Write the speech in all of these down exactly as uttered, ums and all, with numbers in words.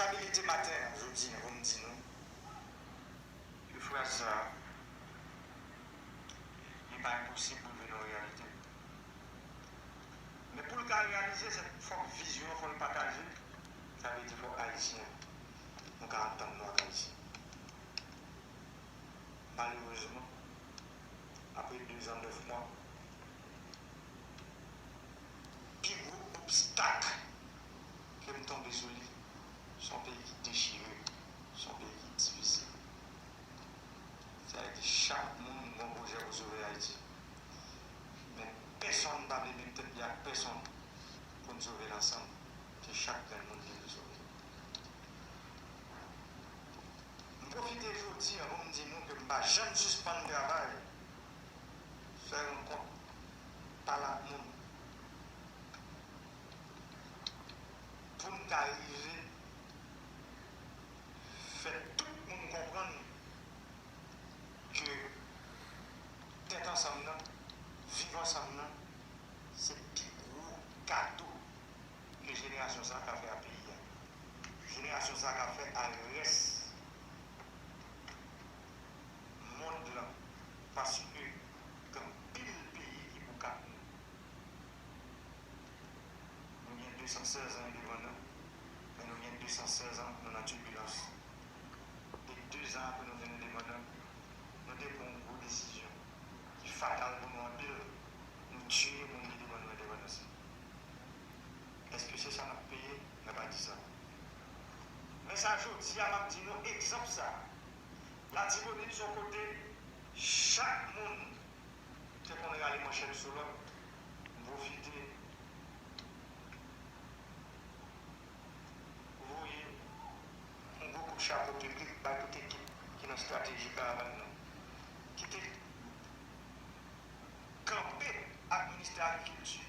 Responsabilite maten an, jodi an, pou m di nou ke fraz sa a, li pa enposib pou l vin yon reyalite. Men pou l ka reyalize, se fòk vizyon an, fò l pataje. Sa vle di fòk Ayisyen, nou ka antann nou ak Ayisyen. Malerezman, apre dezan nèf mwa, pi gwo obstak ke m tonbe sou li, se yon peyi ki dechire, se yon peyi ki divize. Sa vle di chak moun gen yon pwojè pou sove Ayiti. Men pèsonn pa vle met tèt li ak pèsonn pou n sove l ansanm. Se chak grenn moun ki vle sove. M pwofite jodi an pou m di nou ke m pa janm sispann travay, fè rankont, pale ak moun, pou n ka rive fè tout moun konprann ke tèt ansanm nan, viv ansanm nan, se pi gwo kado ke jenerasyon sa a ka fè a peyi a. Jenerasyon sa a ka fè a rès mond lan, paske gen anpil peyi ki pou kat nou. Nou gen de san sèz an endepandan, men nou gen de san sèz an nou nan tibilans. E de zan apre nou vin endepandan, nou te pran yon gwo desizyon ki fatal pou nou anpil, nou tiye moun ki te ban nou endepandans lan. Èske se sa n ap peye? N ap pa di sa. Men sa jodi a m ap di nou egzanp sa a. Latibonit se yon kote chak moun te konn rale manchèt sou lòt. M pwofite voye yon gwo kout chapo piblik bay tout ekip ki nan estrateji karavàn nan, ki te kanpe ak ministè agrikilti.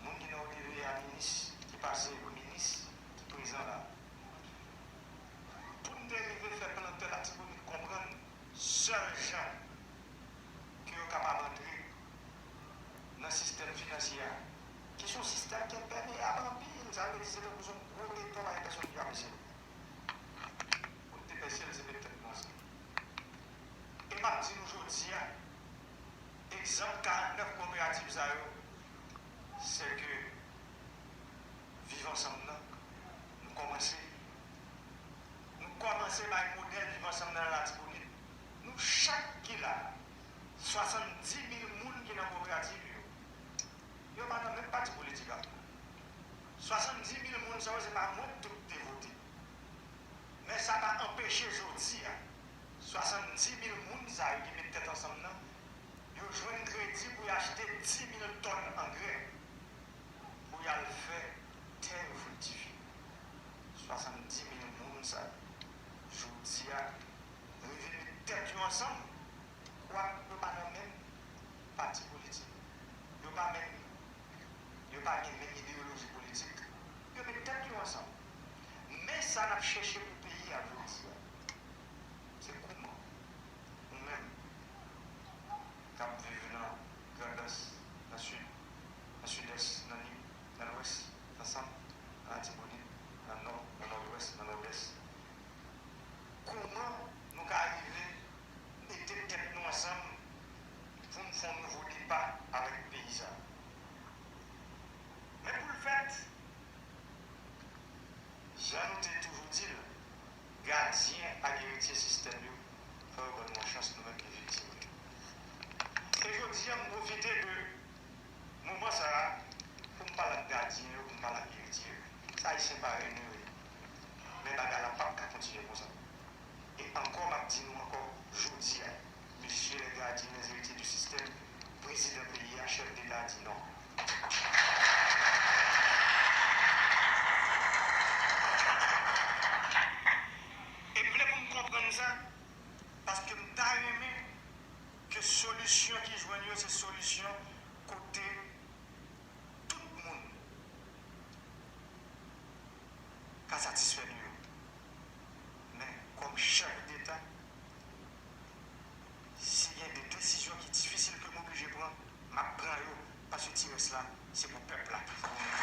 Moun ki nan O D V A, minis ki pase, minis ki prezan la. Pou n te rive fè plantè Latibonit konprann sèl jan ke yo kapab antre nan sistèm finansyè a, ki se yon sistèm ki enpèmeyab anpil, sa vle di se tankou se yon gwo beton, pa gen pèsonn ki ka pèse l. Pou n te pèse l, se met tèt nou ansanm. E m ap di nou jodi a, egzanp karannèf koperativ sa yo, se ke viv ansanm nan, nou kòmanse. Nou kòmanse bay modèl viv ansanm nan nan Latibonit. Nou chak ki la, swasanndimil moun ki nan koperativ yo, yo pa nan menm pati politik ak nou. Swasanndimil moun sa yo, se pa mwen k tout te vote. Men sa pa anpeche jodi a, swasanndimil moun sa yo ki met tèt ansanm nan, yo jwenn kredi pou y achte dimil tòn angrè pou y al fè tè yo friktifye. Swasanndimil moun sa yo, jodi a, rive met tèt yo ansanm, kwak yo pa nan menm pati politik, yo pa menm, yo pa gen menm ideyoloji politik, yo met tèt yo ansanm. Men sa n ap chèche pou peyi a jodi a, se kouman ou menm k ap viv nan Grandans, nan Sid, nan Sidès, nan Nip, nan Lwès, nan Sant, nan Latibonit, nan Nò, nan Nòdwès, nan Nòdès. Kouman nou ka rive mete tèt nou ansanm pou n fè yon nouvo depa avèk peyi sa a? Men pou l fèt, jan nou te toujou di l, gadyen ak eritye sistèm yo, fò yo ban nou yon chans nou menm ki viktim yo. E jodi a, m pwofite de moman sa a pou m pale ak gadyen yo, pou m pale ak eritye yo. Se Ayisyen parèy nou yo ye. Men bagay la p ap ka kontinye konsa. E ankò, m ap di nou ankò jodi a, Messieurs les gardiens, les héritiers du système, prezidan peyi a, chèf deta a di non. E m vle pou n konprann sa, paske m ta renmen ke solisyon ki jwenn yo se solisyon kote tout moun ka satisfè de yo. Men, kòm chèf deta, si gen de desizyon ki difisil ke m oblije pran, m ap pran yo, paske ti rès la, se pou pèp la. Pou nou.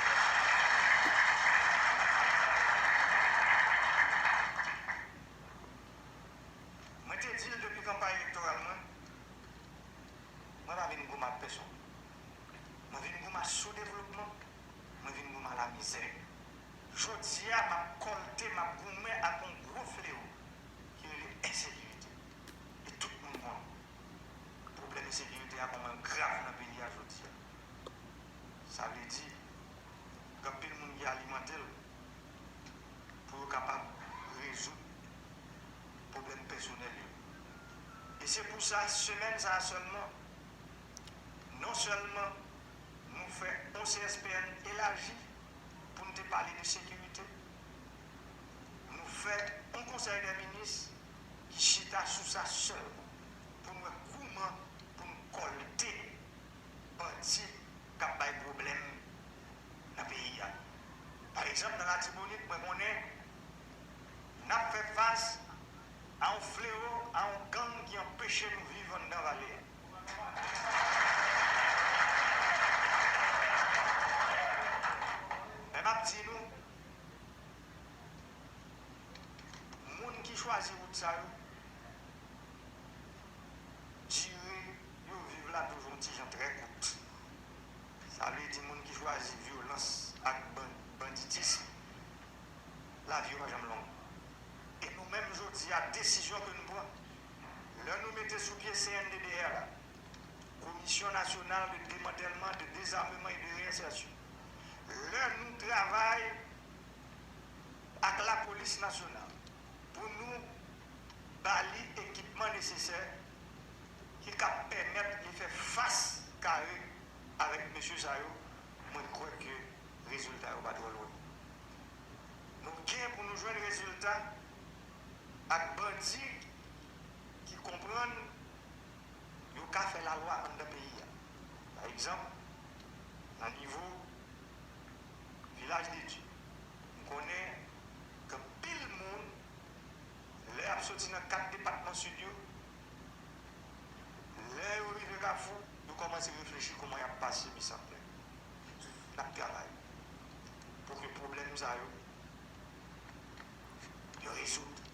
Jodi a, m ap kòlte, m ap goumen ak yon gwo flewo ki rele ensekirite. E tout moun konnen pwoblèm ensekirite a kòman l grav nan peyi a jodi a. Sa vle di, gen anpil moun ki alimante l pou yo kapab rezoud pwoblèm pèsonèl yo. E se pou sa, semèn sa a sèlman, non sèlman nou fè yon C S P N elaji pou n te pale de sekirite, nou fè yon konsèy dè minis ki chita sou sa sèlman pou n wè kouman pou n kòlte bandi k ap bay pwoblèm nan peyi a. Pa egzanp, nan Latibonit, mwen konnen n ap fè fas a yon flewo, a yon gang ki anpeche nou viv anndan vale a. Men m ap di nou, moun ki chwazi wout sa yo, dire yo viv la toujou yon ti jan trè kout. Sa vle di moun ki chwazi vyolans ak ban-, banditis, lavi yo pa janm long. E nou menm jodi a, desizyon ke nou pran, lè nou mete sou pye C N D D R la, Commission Nationale de Démantèlement, de Désarmement et de Réinsertion, lè nou travay ak lapolis nasyonal pou nou ba li ekipman nesesè ki kab pèmèt li fè fas kare avèk mesye sa yo, mwen kwè ke rezilta yo pa twò lwen. Nou gen pou nou jwenn rezilta ak bandi ki konprann yo ka fè lalwa anndan peyi a. Pa egzanp, nan nivo Vilaj de Dye, m konnen gen anpil moun, lè y ap soti nan kat depatman Sid yo, lè yo rive Kafou, yo kòmanse reflechi kòman y ap pase Misanplè. N ap travay pou ke pwoblèm sa yo, yo rezoud.